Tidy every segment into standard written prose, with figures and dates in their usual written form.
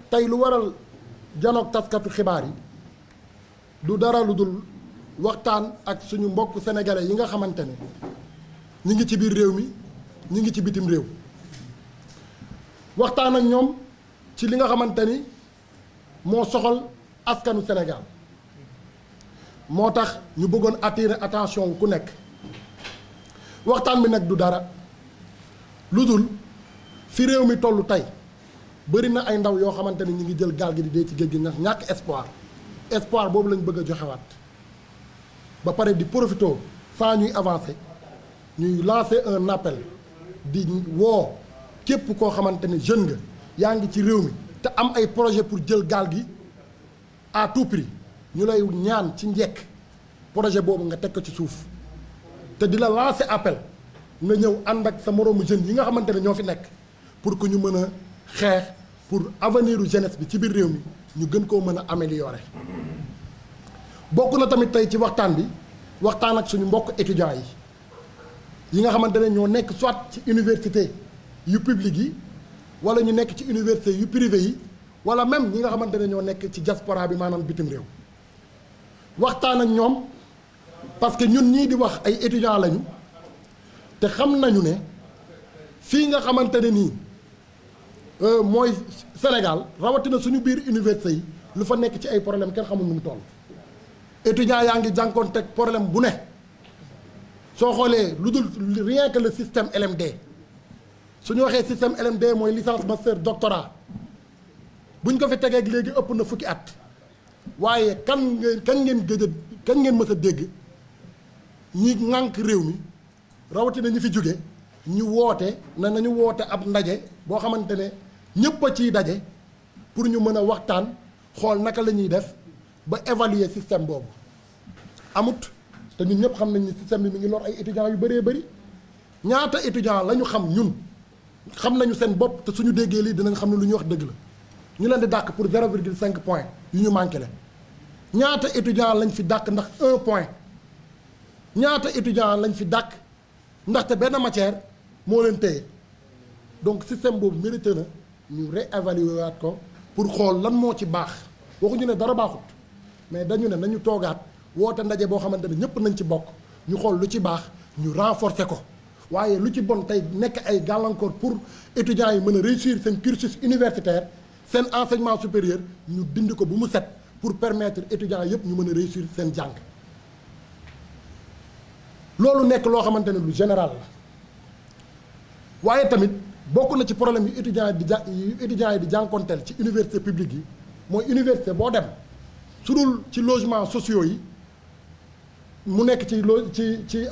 tey lu waral janoog taskatu xibaar yi du dara lu dul waxtaan ak suñu mbokk sénégalais yi nga xamante ne ñi ngi ci biir réew mi ñi ngi ci bitim réew waxtaan ak ñoom ci li nga xamante ni moo soxal askanu Sénégal moo tax ñu bëggoon attirer attention ku nekk waxtaan bi nag du dara lu dul fi réew mi tollu tey bëri na ay ndaw yoo xamante ni ñu ngi jël gaal gi di dee ci géej gi ndax ñàkk espoir boobu lañ bëgg a joxewaat ba pare di profité sans ñuy avancer ñuy lancer un appel di woo képp koo xamante ni jeune nga yaa ngi ci réew mi te am ay projet pour jël gaal gi à tout prix ñu lay ñaan ci njekk projet boobu nga teg ko ci suuf te di la lancer appel nga ñëw ànd ak sa moroomu jeunes yi nga xamante ne ñoo fi nekk pour que ñu mën a xeex pour avenir u jeunesse bi ci biir réew mi ñu gën koo mën a améliorer. bokk na tamit tey ci waxtaan bi waxtaan ak suñu mbokk étudiants yi nga xamante ne ñoo nekk soit ci université yu publique yi wala ñu nekk ci université yu privé yi wala même ñi nga xamante ne ñoo nekk ci diaspora bi maanaam bitim réew waxtaan ak ñoom parce que ñun ñii di wax ay étudiants lañu te xam nañu ne fii nga xamante ne nii mooy Sénégal rawatina suñu biir université yi lu fa nekk ci ay problème kenn xamul nu mu toll étudiants yaa ngi jànkoonteeg problème bu ne soo xoolee lu dul rien que le système LMD su ñu waxee système LMD mooy licence master doctorat buñ ko fi tegee léegi ëpp na fukki at waaye kan ngeen mës a dégg ñi ŋànk réew mi rawatina ñi fi jóge ñu woote na nañu woote ab ndaje boo xamante ne ñëpp a ciy daje pour ñu mën a waxtaan xool naka la ñuy def ba évaluer système boobu amut te ñun ñëpp xam nañ ni système bi mi ngi lor ay étudiants yu bëree bëri ñaata étudiants la ñu xam ñun xam nañu seen bopp te suñu déggee lii dinañ xam ne lu ñuy wax dëgg la ñu leen di dàq pour 0,5 point yu ñu manqué la ñaata étudiants lañ fi dàq ndax 1 point ñaata étudiants lañ fi dàq ndaxte benn matière moo leen téye donc système boobu mérité na ñu réévaluer waat ko pour xool lan moo ci baax waxuñu ne dara baaxut mais dañu ne nañu toogaat woote ndaje boo xamante ne ñëpp nañ ci bokk ñu xool lu ci baax ñu renforcer ko waaye lu ci bon tey nekk ay gàllankoor pour étudiants yi mën a réussir seen cursus universitaire seen enseignement supérieur ñu dindi ko bu mu set pour permettre étudiants yëpp ñu mën a réussir seen jàng loolu nekk loo xamante ne lu général la waaye tamit bokk na ci problème yu étudiants yi di jànkonteel ci université publique yi mooy université boo dem su dul ci logement sociaux yi mu nekk ci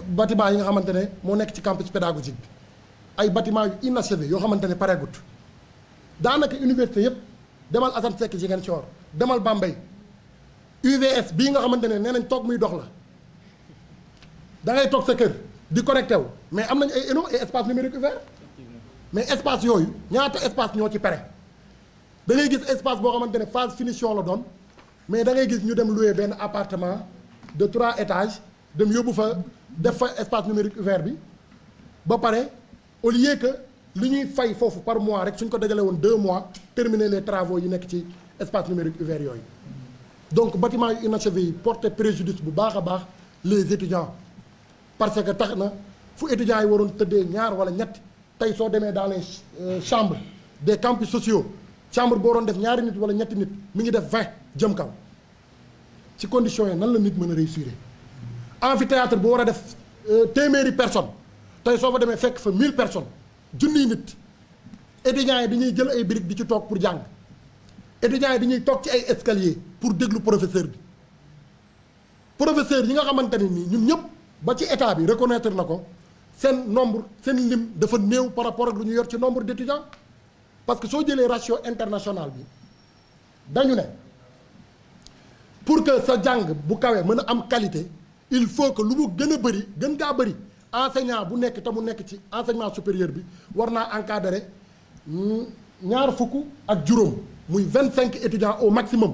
bâtiment yi nga xamante ne moo nekk ci campus pédagogique bi ay bâtiment yu inachevé yoo xamante ne pareegut daanaka université yëpp demal Assane Seck Ziguinchor demal Bambey UVS bii nga xamante ne nee nañ toog muy dox la da ngay toog sa kër di connecté wu mais am nañ ay ENO et espace numérique ouvert mais espace yooyu ñaata espace ñoo ci pare da ngay gis espace boo xamante ne phase finition la doon mais da ngay gis ñu dem louer benn appartement de 3 étages dem yóbbu fa def fa espace numérique ouvert bi ba pare au lieu que li ñuy fay foofu par mois rek suñ ko dajale woon 2 mois terminer les travaux yi nekk ci espace numérique ouvert yooyu donc bâtiment yu inachevé yi porter préjudice bu baax a baax les étudiants parce que tax na fu étudiants yi waroon tëddee ñaar wala ñett tey soo demee dans les chambres des campus sociaux chambre boo doon def ñaari nit wala ñetti nit mi ngi def 20 jëm kaw ci conditions yi nan la nit mën a réussir amphithéâtre bu war a def téeméeri personnes tey soo fa demee fekk fa 1000 personnes junniy nit étudiants yi dañuy jël ay briques di ci toog pour jàng étudiants yi dañuy toog ci ay escaliers pour déglu professeur bi professeur yi nga xamante ne nii ñun ñëpp ba ci état bi reconnaître na ko seen nombre seen lim dafa néew par rapport ak lu ñu yor ci nombre d'étudiants parce que soo jëlee ratio international bi dañu ne pour que sa jàng bu kawee mën a am qualité il faut que lu mu gën a bëri gën gaa bëri enseignant bu nekk te mu nekk ci enseignement supérieur bi war naa encadrer ñaar fukk ak juróom muy 25 étudiants au maximum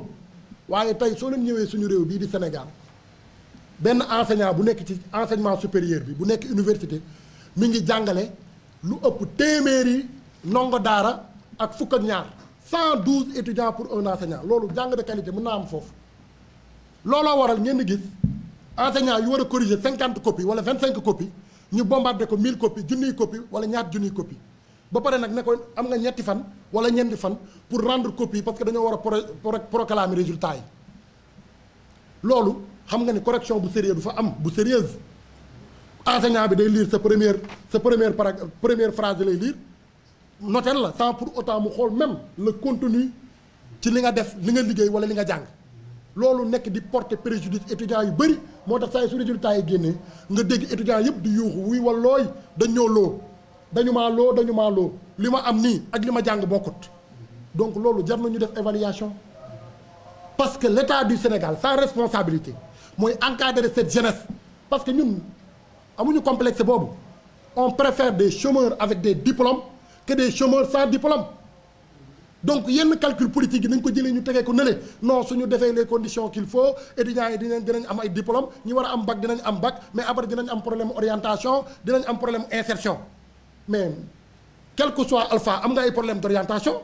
waaye tey soo leen ñëwee suñu réew bii di Sénégal benn enseignant bu nekk ci enseignement supérieur bi bu nekk université mi ngi jàngale lu ëpp téeméeri ndongo daara ak fukk ak ñaar 112 étudiants pour un enseignant loolu jàng de qualité mën naa am foofu looloo waral ngeen di gis enseignant yu war a corriger 50 copies wala 25 copies ñu bombardé ko 1000 copies junniy copies wala ñaar junniy copies ba pare nag ne ko am nga ñetti fan wala ñeenti fan pour rendre copie parce que dañoo war a proclamer résultat yi loolu xam nga ni correction bu sérieux du fa am bu sérieuse enseignant bi day lire sa première phrase lay lire noter la sans pour autant mu xool même le contenu ci li nga def li nga liggéey wala li nga jàng loolu nekk di porter préjudice étudiants yu bëri moo tax saa su résultat yi génnee nga dégg étudiants yëpp di yuuxu wuy wallooy dañoo loo dañu maa loo li ma am nii ak li ma jàng bokkut donc loolu jar nañu def évaluation parce que l'État du Sénégal sa responsabilité mooy encadrer cette jeunesse parce que ñun amuñu complexe boobu on préfère des chômeurs avec des diplômes que des chômeurs sans diplôme donc yenn calcul politique yi nañ ko jëlee ñu tegee ko nële non suñu defee les conditions qu'il faut étudiants yi dinañ am ay diplôme ñi war a am bac dinañ am bac mais après dinañ am problème orientation dinañ am problème insertion mais quel que soit alpha am nga ay problème d'orientation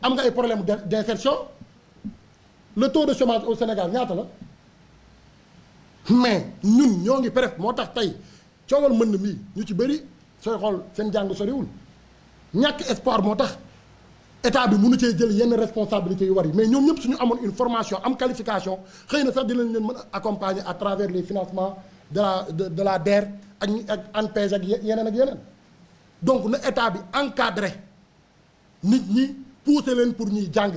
am nga ay problème d'insertion le taux de chômage au Sénégal ñaata la mais ñun ñoo ngi pref moo tax tey coowal mën mii ñu ci bëri sooy xool seen jàng soriwul ñàkk espoir moo tax état bi mënu cee jël yenn responsabilités yu war yi mais ñoom ñëpp suñu amoon une formation am qualification xëy na sax dinañ leen mën a accompagner à travers les financements de la DER ak ANPEJ ak yeneen donc na état bi encadré nit ñi pousser leen pour ñuy jàng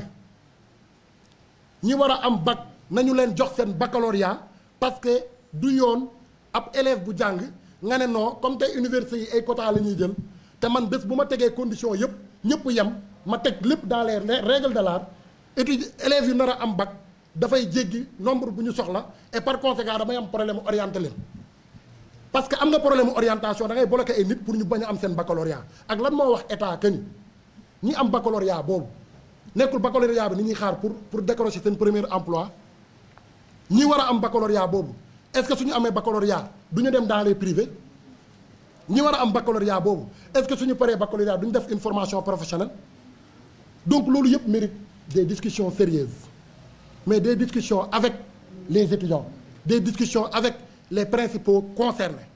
ñi war a am bac nañu leen jox seen baccalauréat parce que du yoon ab élève bu jàng nga ne non comme tey université yi ay quota la ñuy jël te man bés bu ma tegee condition yëpp ñëpp yem ma teg lépp dans les règles de l'art élèves yu nar a am bac dafay jéggi nombre bu ñu soxla et par conséquent damay am problème orienté leen parce que am nga problème orientation da ngay bloqué ay nit pour ñu bañ a am seen baccalauréat ak lan moo wax état que ni ñi am baccalauréat boobu nekkul baccalauréat bi ni ñuy xaar pour décrocher seen premier emploi ñi war a am baccalauréat boobu est-ce que suñu amee baccalauréat du ñu dem dans les privés ñi war a am baccalauréat boobu est-ce que suñu paree baccalauréat du ñu def une formation professionnelle donc loolu yëpp mérite des discussions sérieuses mais des discussions avec les étudiants des discussions avec les principaux concernés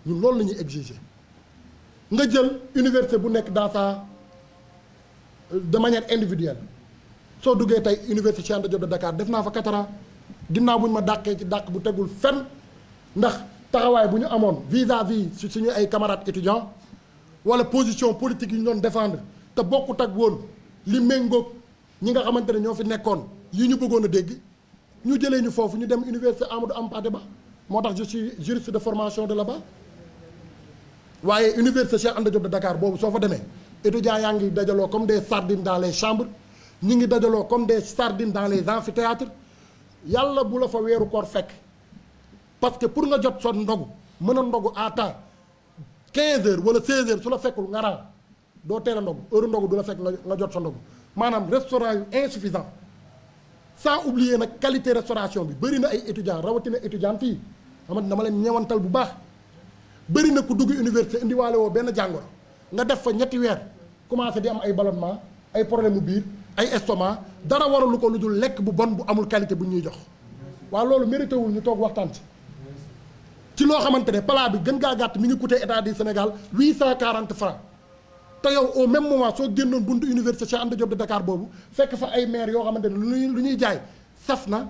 ñun loolu la ñuy exiger nga jël université bu nekk dans sa de manière individuelle soo duggee tey université Cheikh Anta Diop de Dakar def naa fa 4 ans ginnaaw bu ñu ma dàqee ci dàq bu tegul fenn ndax taxawaay bu ñu amoon vis-à-vis suñu ay camarades étudiants wala position politique yu ñu doon défendre te bokkut ak woon li méngoog ñi nga xamante ne ñoo fi nekkoon yi ñu bëggoon a dégg ñu jëlee ñu foofu ñu dem université Amadou Hampâté Bâ moo tax je suis juriste de formation de là-bas waaye université Cheikh Anta Diop de Dakar boobu soo fa demee étudiants yaa ngi dajaloo comme des sardines dans les chambres ñi ngi dajaloo comme des sardines dans les amphithéâtres yàlla bu la fa weeru koor fekk parce que pour nga jot sa ndogu mën a ndogu à temps 15 heures wala 16 heures su la fekkul nga raa doo teel a ndogu heure ndogu du la fekk nga jot sa ndogu maanaam restaurant yu insuffisant sans oublier nag qualité restauration bi bëri na ay étudiants rawatina étudiantes yi xamante dama leen ñewantal bu baax bëri na ku dugg université indiwaale woo benn jàngoro nga def fa ñetti weer commencé di am ay ballonnement ay problème mu biir ay estomac dara waralu ko lu dul lekk bu bon bu amul qualité bu ñuy jox waaw loolu mérité wul ñu toog waxtaan ci loo xamante ne plat bi gën gaa gàtt mi ngi coûté état du Sénégal 840 francs te yow au même moment soo génnoon buntu université Cheikh Anta Diop de Dakar boobu fekk fa ay maire yoo xamante ne lu ñuy jaay saf na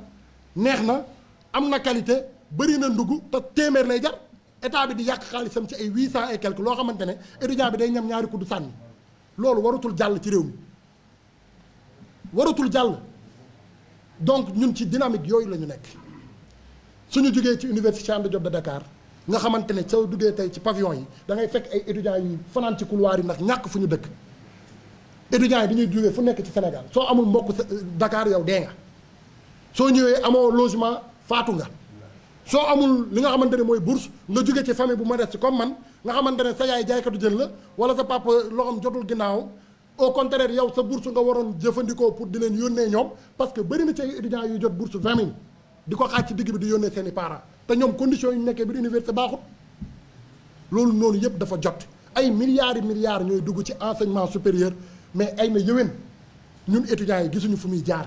neex na am na qualité bëri na ndugg te téeméer lay jar état bi di yàq xaalisam ci ay 800 et quelque loo xamante ne étudiant bi day ñam ñaari kuddu sànni loolu waratul jàll ci réew mi waratul jàll donc ñun ci dynamique yooyu la ñu nekk suñu jógee ci université Cheikh Anta Diop de Dakar nga xamante ne soo duggee tey ci pavillon yi da ngay fekk ay étudiants yu fanaan ci couloir yi ndax ñàkk fu ñu dëkk étudiants yi dañuy jógee fu nekk ci Sénégal soo amul mbokk Dakar yow dee nga soo ñëwee amoo logement faatu nga soo amul li nga xamante ne mooy bourse nga jóge ci famille bu modeste comme man nga xamante ne sa yaay jaaykatu jën la wala sa papa loxoom jotul ginnaaw au contraire yow sa bourse nga waroon jëfandikoo pour di leen yónnee ñoom parce que bëri na ci ay étudiants yuy jot bourse 20 000 di ko xaaj ci digg bi di yónnee seen i parents te ñoom conditions yi ñu nekkee biir université baaxut loolu noonu yëpp dafa jot ay milliards yi milliards ñooy dugg ci enseignement supérieur mais ay na yëwén ñun étudiants yi gisuñu fu muy jaar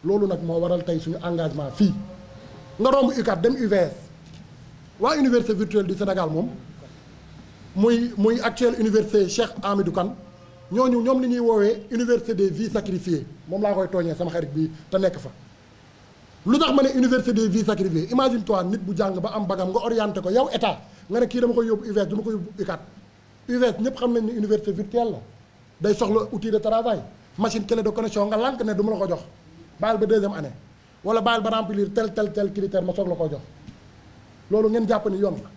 loolu nag moo waral tey suñu engagement fii nga romb UCAD dem UVS waa université virtuelle du Sénégal moom muy actuelle université Cheikh Hamidou Kane ñooñu ñoom li ñuy woowee université des vies sacrifiées moom laa koy tooñee sama xarit bi te nekk fa. lu tax ma ne université des vies sacrifiées imagine toi nit bu jàng ba am bagam nga orienté ko yow état nga ne kii dama koy yóbbu UVS du ma ko yóbbu UCAD UVS ñëpp xam nañ ni université virtuelle la day soxla outil de travail machine clé de connexion nga lànk ne du ma la ko jox baal ba deuxième année wala baal ba remplir tel critère ma soog la ko jox loolu ngeen jàpp ni yoon la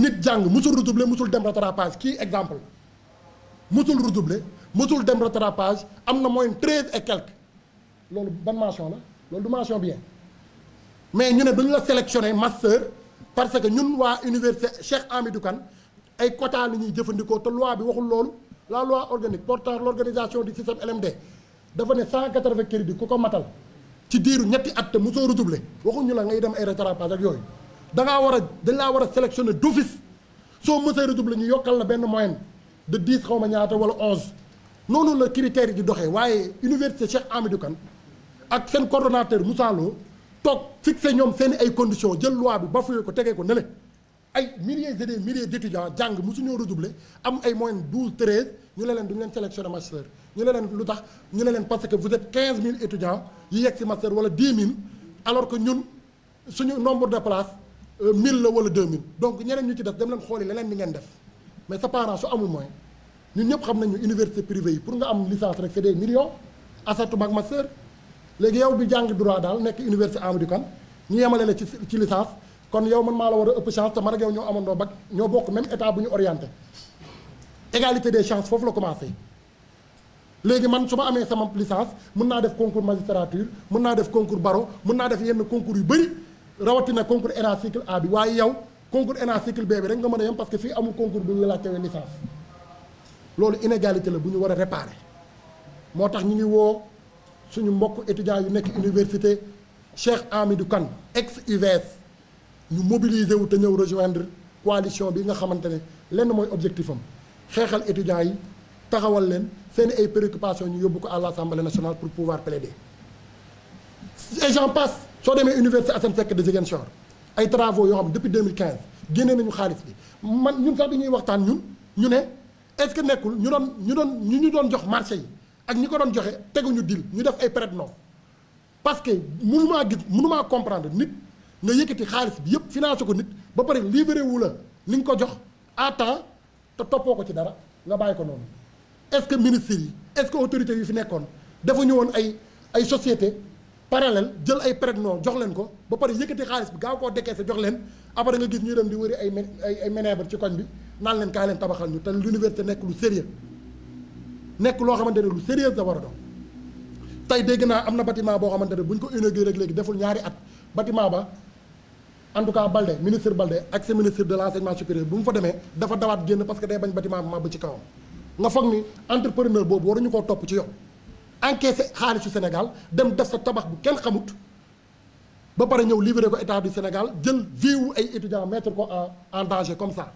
nit jàng musul redoubler musul dem rattrapage kii exemple musul redoubler musul dem rattrapage am na moyenne 13 et quelques loolu ban mention la loolu du mention bien mais ñu ne duñu la sélectionné master parce que ñun waa université Cheikh Hamidou Kane ay quotas la ñuy jëfandikoo te loi bi waxul loolu la loi organique portant l'organisation du système LMD dafa ne 180 crédits ku ko matal ci diiru ñetti at te mosoo redoubler waxuñu la ngay dem ay rattrapage ak yooyu dañ laa war a sélectionné d'office soo mosee redoubler ñu yokkal la benn moyenne de 10 xaw ma ñaata wala 11 noonu la critères yi di doxee waaye université Cheikh Hamidou Kane ak seen coordonnateur Moussa Lo toog fixé ñoom seen ay conditions jël loi bi bafoué ko tegee ko ne le ay milliers et des milliers d'étudiants jàng mosuñoo redoubler am ay moyenne 12 13 ñu ne leen duñu leen sélectionné master ñu ne leen lu tax ñu ne leen parce que vous êtes 15000 étudiants yi yegg ci master wala 10000 alors que ñun suñu nombre de places 1000 la wala 2000 donc ñeneen ñu ci def dem leen xooli leneen li ngeen def mais sa parent su amul moyen ñun ñëpp xam nañu université privée yi pour nga am licence rek c'est des millions asatuma ak master léegi yow bi jàng droit daal nekk université Hamidou Kane ñu yemale la ci licence kon yow man maa la war a ëpp chance te man ak yow ñoo amandoo bac ñoo bokk même état bu ñu orienté égalité des chances foofu la commencé léegi man su ma amee sama licence mën naa def concours magistrature mën naa def concours barreau mën naa def yenn concours yu bëri rawatina concours ENA cycle A bi waaye yow concours ENA cycle B bi rek nga mën a yem parce que fii amul concours bu ñu laajtewee licence loolu inégalité la bu ñu war a réparer moo tax ñu ngi woo suñu mbokk étudiants yu nekk université Cheikh Hamidou Kane ex UVS ñu mobiliser wu te ñëw rejoindre coalition bi nga xamante ne lenn mooy objectif am xeexal étudiants yi taxawal leen seen ay préoccupations ñu yóbbu ko à l'Assemblée nationale pour pouvoir plaider et j'en passe soo demee université Assane Seck de Ziguinchor ay travaux yoo xam depuis 2015 génnee nañu xaalis bi man ñun sax dañuy waxtaan ñu ne est-ce que nekkul ñu doon jox marché yi ak ñi ko doon joxe teguñu dil ñu def ay prête-nom parce que mënumaa comprendre nit nga yëkkati xaalis bi yëpp financé ko nit ba pare livré wu la li nga ko jox à temps te toppoo ko ci dara nga bàyyi ko noonu est-ce que ministres yi est-ce que autorités yu fi nekkoon dafa ñu woon ay société parallèle jël ay prête-nom jox leen ko ba pare yëkkati xaalis bi gaaw koo décaissé jox leen après nga gis ñuy dem di wëri ay ménèbre ci koñ bi naan leen kaay leen tabaxal ñu te l'université nekk lu sérieux nekk loo xamante ne lu sérieux da war a doon tey dégg naa am na bâtiment boo xamante ne bu ñu ko inauguré rek léegi deful ñaari at bâtiment ba en tout cas Balde ministre Balde ak sa ministre de l'enseignement supérieur bu mu fa demee dafa dawaat génn parce que day bañ bâtiment bi màbb ci kawam nga foog ni entrepreneur boobu waruñu koo topp ci yoon encaissé xaalisu Sénégal dem def sa tabax bu kenn xamut ba pare ñëw livrer ko état du Sénégal jël vie wu ay étudiants mettre ko en danger comme ça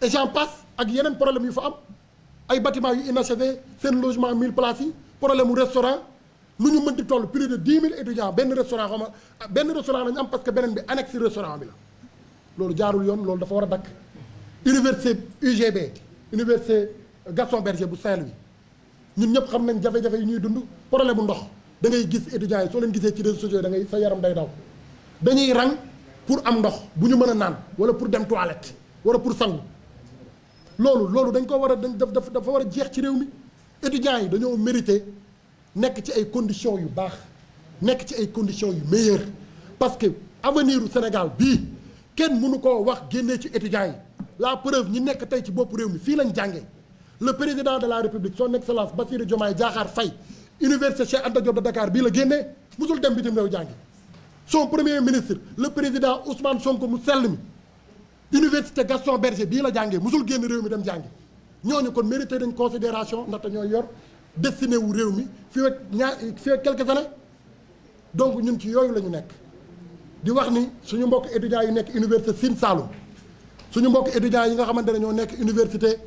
et j'en passe ak yeneen problème yu fa am ay bâtiments yu inachevé seen logement 1000 places yi problème mu restaurant lu ñu mënti toll plus de 10 000 étudiants benn restaurant lañu am parce que beneen bi annexe restaurant bi la loolu jaarul yoon loolu dafa war a dakk université UGB université Gaston Berger bu Saint-Louis ñun ñëpp xam nañ jafe-jafe yi ñuy dund problème bu ndox da ngay gis étudiants yi soo leen gisee ci réseaux sociaux da ngay sa yaram day daw dañuy rang pour am ndox bu ñu mën a naan wala pour dem toilette wala pour sangu loolu dañ ko war a dafa war a jeex ci réew mi étudiants yi dañoo mérité nekk ci ay conditions yu baax nekk ci ay conditions yu meilleures parce que avenir u Sénégal bii kenn mënu koo wax génnee ci étudiants yi la preuve ñi nekk tey ci bopp réew mi fii lañ jàngee le président de la République son excellence Bassirou Diomaye Diakhar Faye université Cheikh Anta Diop de Dakar bii la génnee musul dem bitim réew jàngi son premier ministre le président Ousmane Sonko mu sell mi université Gaston Berger bii la jàngee musul génn réew mi dem jàngi ñooñu kon mérité dañ considération ndaxte ñooy yor destiné wu réew mi fii ak quelques années donc ñun ci yooyu la ñu nekk di wax ni suñu mbokk étudiants yi nekk université Sine Saloum suñu mbokk étudiants yi nga xamante ne ñoo nekk université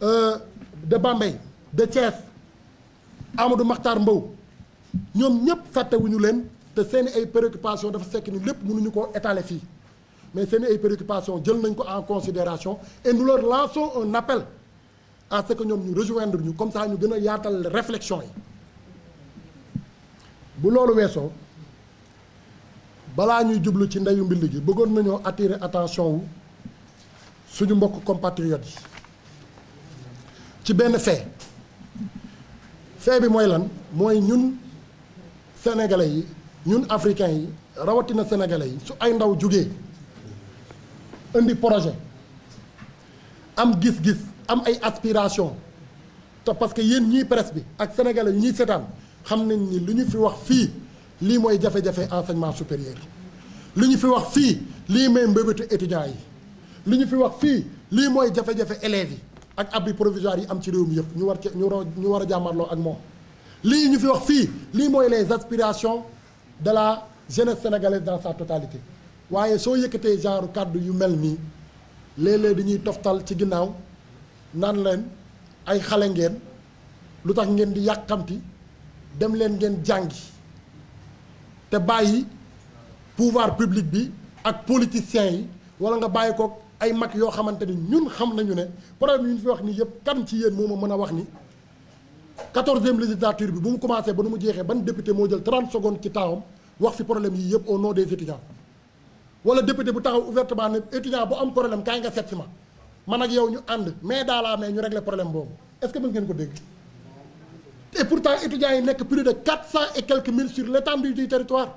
de Bambey de Thiès Amadou Makhtar Mbow ñoom ñëpp fàttewuñu leen te seeni ay préoccupations dafa fekk ni lépp mënuñu ko étaler fii mais seeni ay préoccupations jël nañ ko en considération et nous leur lançons un appel à ce que ñoom ñu rejoindre ñu comme ça ñu gën a yaatal réflexion yi. bu loolu weesoo balaa ñuy jublu ci ndeyu mbill gi bëggoon nañoo attirer attention wu suñu mbokk compatriotes yi ci benn fait bi mooy lan mooy ñun sénégalais yi ñun africains yi rawatina sénégalais yi su ay ndaw jugee indi projet am gis-gis am ay aspiration te parce que yéen ñii presse bi ak sénégalais yi ñuy seetaan xam nañ ni li ñu fi wax fii lii mooy jafe-jafe enseignement supérieur li ñu fi wax fii lii mooy mbébétu étudiants yi li ñu fi wax fii lii mooy jafe-jafe élèves yi ak abri provisoire yi am ci réew mi yëpp ñu war a jàmmarloo ak moom lii ñu fi wax fii lii mooy les aspirations de la jeunesse sénégalaise dans sa totalité waaye soo yëkkatee genre kàddu yu mel nii léeg-léeg dañuy toftal ci ginnaaw naan leen ay xale ngeen lu tax ngeen di yàkkamti dem leen ngeen jàngi te bàyyi pouvoir public bi ak politiciens yi wala nga bàyyi ko ay mag yoo xamante ni ñun xam nañu ne problème yu ñu fi wax nii yëpp kan ci yéen moo ma mën a wax ni 14e législature bi bu mu commencé ba nu mu jeexee ban député moo jël 30 secondes ci taawam wax fi problème yi yëpp au nom des étudiants wala député bu taxaw ouvertement ne étudiant bu am problème kaay nga seet si ma man ak yow ñu ànd mais dans la main ñu régler problème boobu est-ce que mën ngeen ko dégg. Et pourtant étudiants yi nekk plus de 400 et quelques mille sur l'étendue du territoire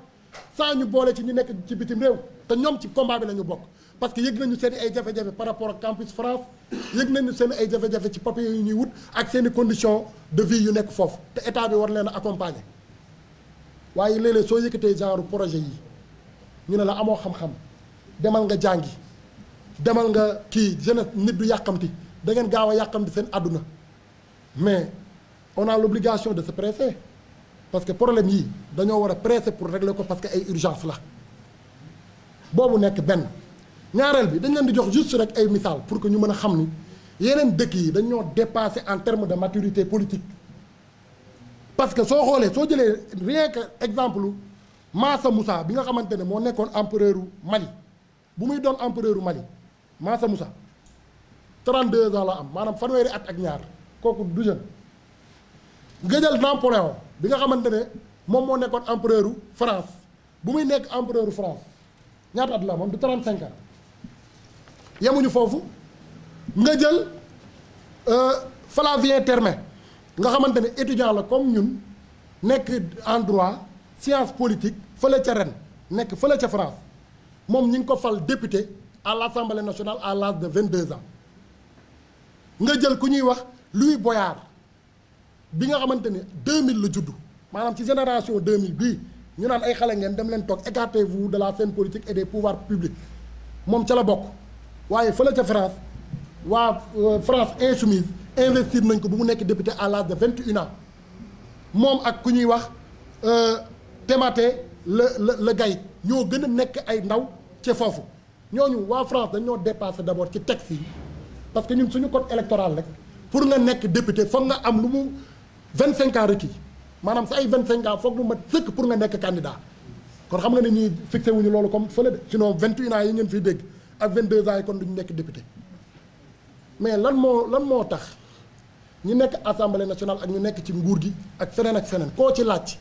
sans ñu boole ci ñu nekk ci bitim réew te ñoom ci combat bi la ñu bokk parce que yëg nañu seen ay jafe-jafe par rapport ak campus France yëg nañu seen ay jafe-jafe ci papier yu ñuy wut ak seen i conditions de vie yu nekk foofu te état bi war leen a accompagner waaye léeg-léeg soo yëkkatee genre projet yi ñu ne la amoo xam-xam demal nga jàngi demal nga kii jeunesse nit du yàqamti da ngeen gaaw a yàqamti seen àdduna mais on a l'obligation de se presser parce que problème yi dañoo war a presser pour régler ko parce que ay urgence la boobu nekk benn ñaareel bi dañ leen di jox juste rek ay misaal pour que ñu mën a xam ni yeneen dëkk yi dañoo dépassé en termes de maturité politique parce que soo xoolee soo jëlee rien que exemple Mansa Moussa bi nga xamante ne moo nekkoon empereur Mali bu muy doon empereur Mali Mansa Moussa 32 ans la am maanaam fanweeri at ak ñaar kooku du jeune nga jël Napoléon bi nga xamante ne moom moo nekkoon empereur France bu muy nekk empereur France ñaata at la moom du 35 ans yemuñu foofu nga jël Flavien Terme nga xamante ne étudiant la comme ñun nekk en droit science politique fële ca Rennes nekk fële ca France moom ñi ngi ko fal député à l'Assemblée nationale à l'âge de 22 ans nga jël ku ñuy wax Louis Boyard bi nga xamante ne 2000 la juddu maanaam ci génération 2000 bii ñu naan ay xale ngeen dem leen toog écartez-vous de la scène politique et des pouvoirs publics moom ca la bokk waaye fële ca France waa France insoumise investir nañ ko bu mu nekk député à l'âge de 21 ans moom ak ku ñuy wax Thématé le Gaye ñoo gën a nekk ay ndaw ca foofu ñooñu waa France dañoo dépassé d'abord ci texte yi parce que ñun suñu code électoral rek pour nga nekk député foog nga am lu mu 25 ans requis maanaam sa ay 25 ans foog mu mat sëkk pour nga nekk candidat kon xam nga ne ñuy fixé wuñu loolu comme fële de sinon 21 ans yi ngeen fiy dégg ak 22 ans yi kon duñu nekk député mais lan moo tax ñu nekk assemblée nationale ak ñu nekk ci nguur gi ak feneen koo ci laaj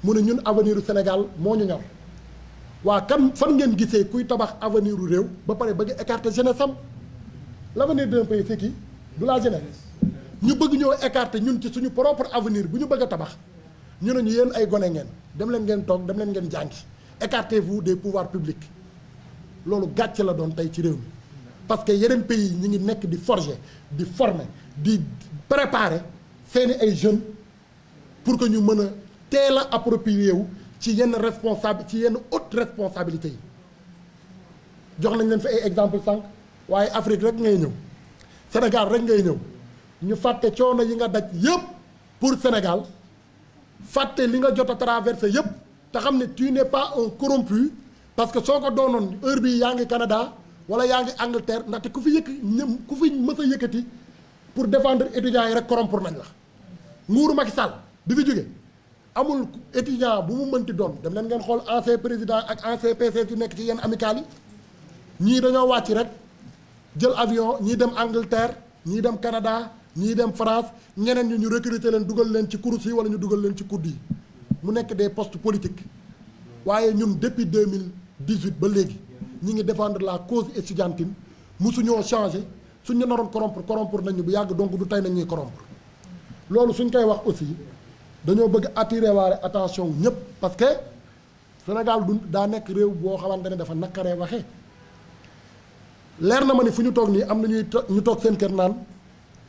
mu ne ñun avenir u Sénégal moo ñu ñor waa kan fan ngeen gisee kuy tabax avenir u réew ba pare bëgg écarter jeunesse am l'avenir d'un pays c'est qui du la jeunesse ñu bëgg ñoo écarter ñun ci suñu propre avenir bu ñu bëgg a tabax ñu ne ñu yéen ay gone ngeen dem leen ngeen toog dem leen ngeen jàngi écartez-vous des pouvoirs publics loolu gàcce la doon tey ci réew mi parce que yeneen pays ñi ngi nekk di forger di former di préparer seeni ay jeunes pour que ñu mën a teel a approprier wu ci yenn ci yenn haute responsabilité yi jox nañ leen fi ay exemple sànq waaye Afrique rek ngay ñëw Sénégal rek ngay ñëw ñu fàtte coono yi nga daj yëpp pour Sénégal fàtte li nga jot a traversé yëpp te xam ne tu n'es pas un corrompu parce que soo ko doonoon heure bii yaa ngi Canada wala yaa ngi Angleterre ndaxte ku fi mës a yëkkati pour défendre étudiants yi rek corrompre nañ la nguuru Macky Sall bi fi jóge amul étudiant bu mu mënti doon dem leen ngeen xool ancien président ak ancien PCS yu nekk ci yenn amicales yi ñii dañoo wàcc rek jël avion ñii dem Angleterre ñii dem Canada ñii dem France ñeneen ñi ñu recruter leen dugal leen ci course yi wala ñu dugal leen ci coude yi mu nekk des postes politiques waaye ñun depuis 2018 ba léegi ñi ngi défendre la cause estudiantine musuñoo changé suñ ñu naroon corrompre nañ ñu bu yàgg donc du tey nañ ñuy corrompre loolu suñ koy wax aussi dañoo bëgg attirer waale attention ñëpp parce que Sénégal du daa nekk réew boo xamante ne dafa nakaree waxee leer na ma ni fu ñu toog nii am na ñu toog seen kër naan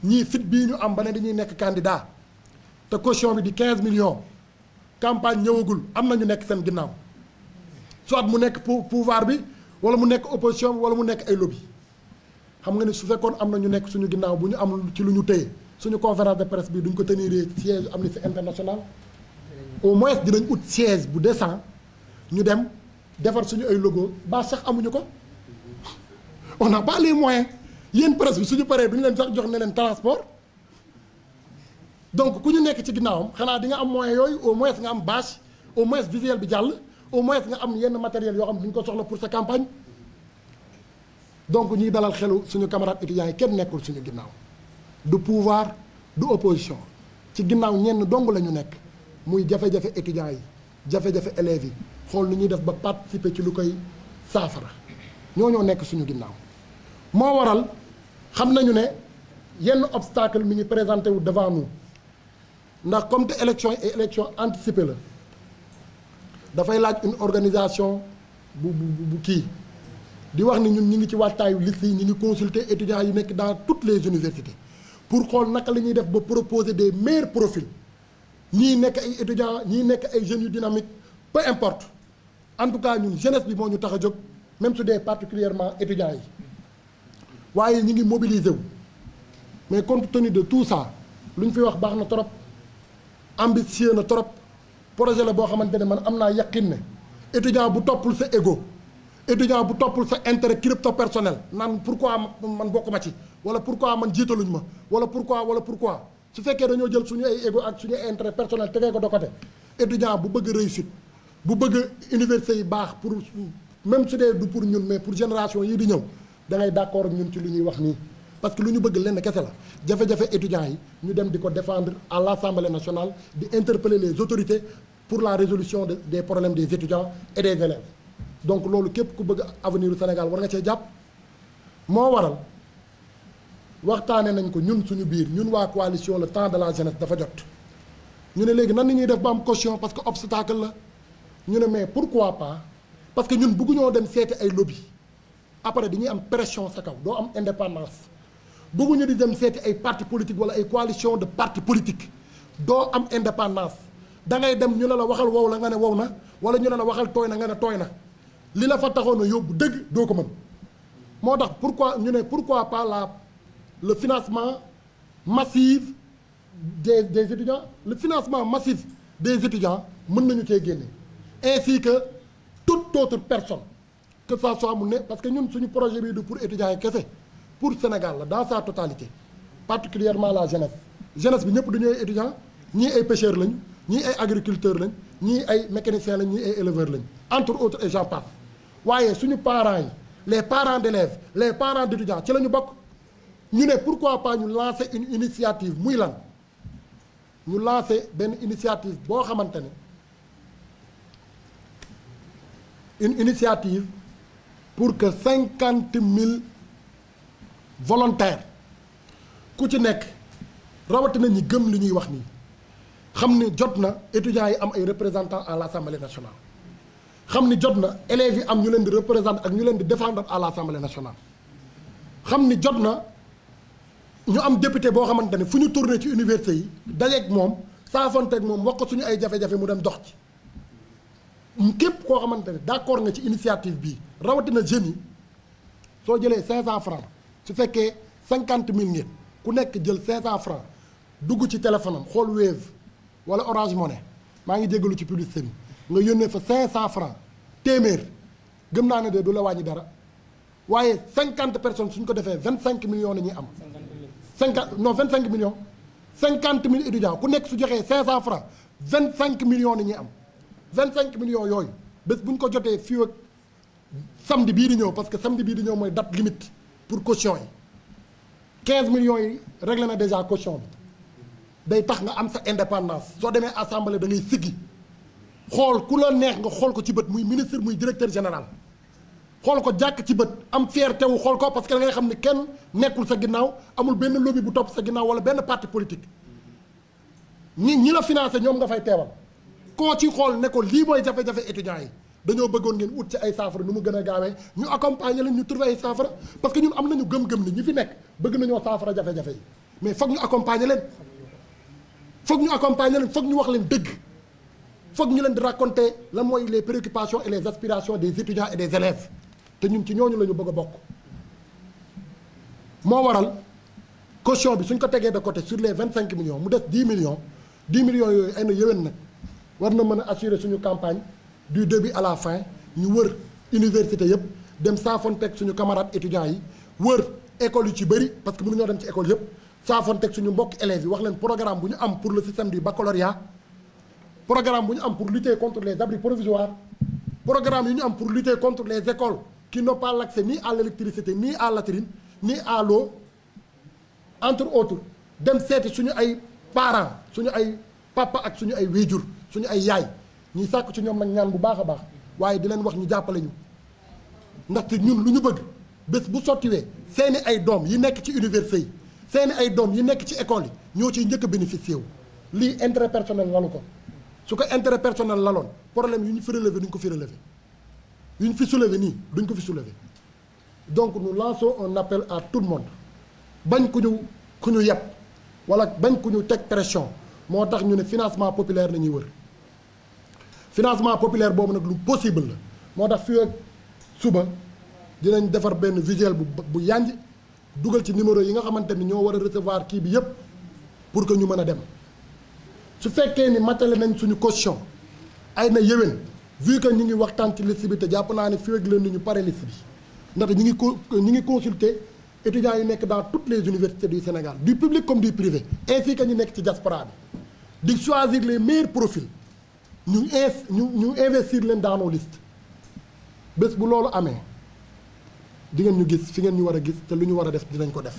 ñii fit bii ñu am ba ne dañuy nekk candidat te caution bi di 15 millions campagne ñëwagul am na ñu nekk seen ginnaaw soit mu nekk pouvoir bi wala mu nekk opposition bi wala mu nekk ay lobby xam nga ni su fekkoon am na ñu nekk suñu ginnaaw bu ñu am ci lu ñu téye suñu conférence de presse bi duñ ko tenir siège Amnesty International au moins dinañ ut siège bu décent ñu dem defar suñu ay logo ba sax amuñu ko on n'a pas les moyens yéen presse bi suñu paree duñu leen sax jox ne leen transport donc ku ñu nekk ci ginnaawam xanaa di nga am moyen yooyu au moins nga am bâche au moins visuel bi jàll au moins nga am yenn matériel yoo xam ne duñ ko soxla pour sa campagne donc ñuy dalal xelu suñu camarades étudiants yi kenn nekkul suñu ginnaaw du pouvoir du opposition ci ginnaaw ñenn dong la ñu nekk muy jafe-jafe étudiants yi jafe-jafe élèves yi xool nu ñuy def ba participer ci lu koy saafara ñoo nekk suñu ginnaaw moo waral xam nañu ne yenn obstacle mi ngi présenté wu devant nous ndax comme te élection et élection anticipée la dafay laaj une organisation bu kii di wax ni ñun ñi ngi ci waajtaayu liste yi ñi ngi consulter étudiants yi nekk dans toutes les universités pour xool naka la ñuy def ba proposer des meilleurs profils ñii nekk ay étudiants ñii nekk ay jeunes yu dynamique peu importe en tout cas ñun jeunesse bi moo ñu tax a jóg même su dee particulièrement étudiants yi waaye ñi ngi mobiliser wu mais compte tenu de tout ça lu ñu fi wax baax na trop ambitieux na trop projet la boo xamante ne man am naa yaqin ne étudiant bu toppul sa ego étudiant bu toppul sa intérêt crypto personnel naan pourquoi man bokkuma ci wala pourquoi man jiitaluñ ma wala pourquoi su fekkee dañoo jël suñu ay ego ak suñu ay intérêt personnel tegee ko de côté étudiant bu bëgg réussite bu bëgg université yi baax pour même su dee du pour ñun mais pour génération yii di ñëw da ngay d'accord ak ñun ci lu ñuy wax nii parce que lu ñu bëgg lenn kese la jafe-jafe étudiants yi ñu dem di ko défendre à l'Assemblée nationale di interpeller les autorités pour la résolution des problèmes des étudiants et des élèves donc loolu képp ku bëgg avenir du Sénégal war nga cee jàpp moo waral waxtaane nañ ko ñun suñu biir ñun waa coalition le temps de la jeunesse dafa jot ñu ne léegi nan la ñuy def ba am caution parce que obstacle la ñu ne mais pourquoi pas parce que ñun bëgguñoo dem seeti ay lobby après dañuy am pression sa kaw doo am indépendance bëgguñu di dem seeti ay parti politique wala ay coalition de parti politique doo am indépendance da ngay dem ñu ne la waxal wow la nga ne wow na wala ñu ne la waxal tooy na nga ne tooy na li la fa taxoon a yóbbu dëgg doo ko mën moo tax pourquoi pas le financement massif des étudiants le financement massif des étudiants mën nañu cee génne ainsi que toute autre personne que ça soit mu ne parce que ñun suñu projet bii du pour étudiants yi kese pour Sénégal la dans sa totalité particulièrement la jeunesse bi ñëpp dañuy ay étudiants ñii ay pêcheurs lañu ñii ay agriculteurs lañ ñii ay mécaniciens lañ ñii ay éleveurs lañ entre autres et j'en passe waaye suñu parents yi les parents d'élèves les parents d'étudiants ci la ñu bokk ñu ne pourquoi pas ñu lancer une initiative muy lan ñu lancer benn initiative boo xamante ne une initiative pour que 50 000 volontaires ku ci nekk rawatina ñi gëm li ñuy wax nii xam ni jot na étudiants yi am ay représentants à l'Assemblée nationale xam ni jot na élèves yi am ñu leen di représenter ak ñu leen di défendre à l'Assemblée nationale xam ni jot na ñu am député boo xamante ne fu ñu tourné ci université yi dajeeg moom saafonteeg moom wax ko suñu ay jafe-jafe mu dem dox ci képp koo xamante ne d'accord nga ci initiative bi rawatina jeunes yi soo jëlee 500 francs su fekkee 50 000 ngeen ku nekk jël 500 francs dugg ci téléphone am xool Wave wala Orange Money maa ngi jégalu ci publicité bi nga yónnee fa 500 francs téeméer gëm naa ne de du la wàññi dara waaye 50 personnes suñ ko defee 25 millions la ñuy am. 25 millions 50 000 étudiants ku nekk su joxee 500 francs 25 millions ni ñuy am 25 millions yooyu bés bu ñu ko jotee fii ak samedi bii di ñëw parce que samedi bii di ñëw mooy date limite pour caution yi 15 millions yi réglé na déjà caution bi day tax nga am sa indépendance soo demee assemblée da ngay siggi xool ku la neex nga xool ko ci bët muy ministre muy directeur général xool ko jàkk ci bët am fierté wu xool ko parce que da ngay xam ne kenn nekkul sa ginnaaw amul benn lobby bu topp sa ginnaaw wala benn parti politique ñi la financé ñoom nga fay teewal koo ci xool ne ko lii mooy jafe-jafe étudiants yi dañoo bëggoon ngeen ut ci ay saafara nu mu gën a gaawee ñu accompagner leen ñu trouver ay saafara parce que ñun am nañu gëm-gëm ni ñi fi nekk bëgg nañoo saafara jafe-jafe yi mais foog ñu accompagner leen foog ñu accompagner leen foog ñu wax leen dëgg foog ñu leen di raconter lan mooy les préoccupations et les aspirations des étudiants et des élèves te ñun ci ñooñu la ñu bëgg a bokk moo waral caution bi suñ ko tegee de côté sur les 25 millions mu des 10 millions yooyu ay na yëwén nag war na mën a assurer suñu campagne du début à la fin ñu wër université yëpp dem saafonteeg suñu camarades étudiants yi wër école yu ci bëri parce que mënuñoo dem ci école yëpp saafonteeg suñu mbokk élèves yi wax leen programme bu ñu am pour le système du baccalauréat programme bu ñu am pour lutter contre les abris provisoires programme yu ñu am pour lutter contre les écoles qui n'ont pas l'accès ni à l'électricité ni à la latrine ni à l'eau entre autres dem seeti suñu ay parents suñu ay papa ak suñu ay wéjur suñu ay yaay ñuy sàkk ci ñoom nag ñaan bu baax a baax waaye di leen wax ñu jàppale ñu ndaxte ñun lu ñu bëgg bés bu sottiwee seeni ay doom yi nekk ci université yi seeni ay doom yi nekk ci école yi ñoo ciy njëkk a bénéficié wu lii intérêt personnel lalu ko su ko intérêt personnel laloon problème yu ñu fi relevé duñ ko fi relevé yu ñu fi soulevé nii duñ ko fi soulevé donc nous lançons un appel à tout le monde bañ ku ñu yeb wala bañ ku ñu teg pression moo tax ñu ne financement populaire la ñuy wër financement populaire boobu nag lu possible la moo tax fii ak suba dinañ defar benn visuel bu yanj dugal ci numéro yi nga xamante ni ñoo war a recevoir kii bi yépp pour que ñu mën a dem su fekkee ni matale nañ suñu caution ay na yéwén vu que ñu ngi waxtaan ci liste bi te jàpp naa ne fii ak leen ni ñu pare liste bi ndaxte ñu ngi consulter étudiants yi nekk dans toutes les universités du Sénégal du public comme du privé ainsi que ñu nekk ci diaspora bi di choisir les meilleurs profils ñu investir leen dans nos listes bés bu loolu amee di ngeen ñu gis fi ngeen ñu war a gis te lu ñu war a def dinañ ko def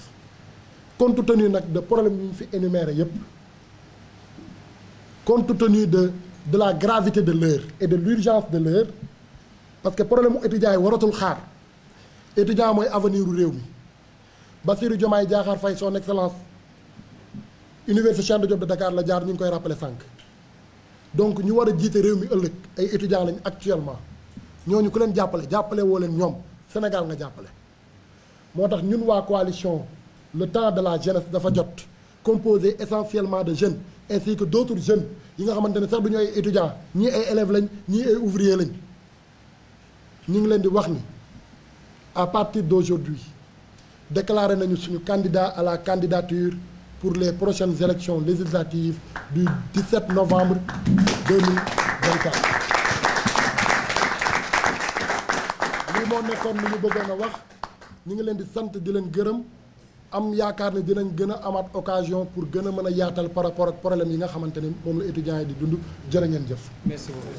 compte tenu nag de problème yu ñu fi énuméré yépp compte tenu de la gravité de l'heure et de l'urgence de l'heure parce que problème mu étudiants yi waratul xaar étudiant mooy avenir u réew mi Bassirou Diomaye Diakhar Faye son excellence université Cheikh Anta Diop de Dakar la jaar ñu ngi koy rappelé sànq donc ñu war a jiite réew mi ëllëg ay étudiants lañ actuellement ñooñu ku leen jàppale woo leen ñoom Sénégal nga jàppale moo tax ñun waa coalition le temps de la jeunesse dafa jot composé essentiellement de jeunes ainsi que d'autres jeunes yi nga xamante ne sax du ñu ay étudiants ñii ay élèves lañ ñii ay ouvriers lañ ñu ngi leen di wax ni à partir d'aujourd'hui déclaré nañu suñu candidat à la candidature pour les prochaines élections législatives du 17 novembre 2024 lii moo nekkoon li ñu bëggoon a wax ñu ngi leen di sant di leen gërëm am yaakaar ne dinañ gën a amaat occasion pour gën a mën a yaatal par rapport ak problème yi nga xamante ni moom la étudiants yi di dund jërë ngeen jëf. Merci beaucoup.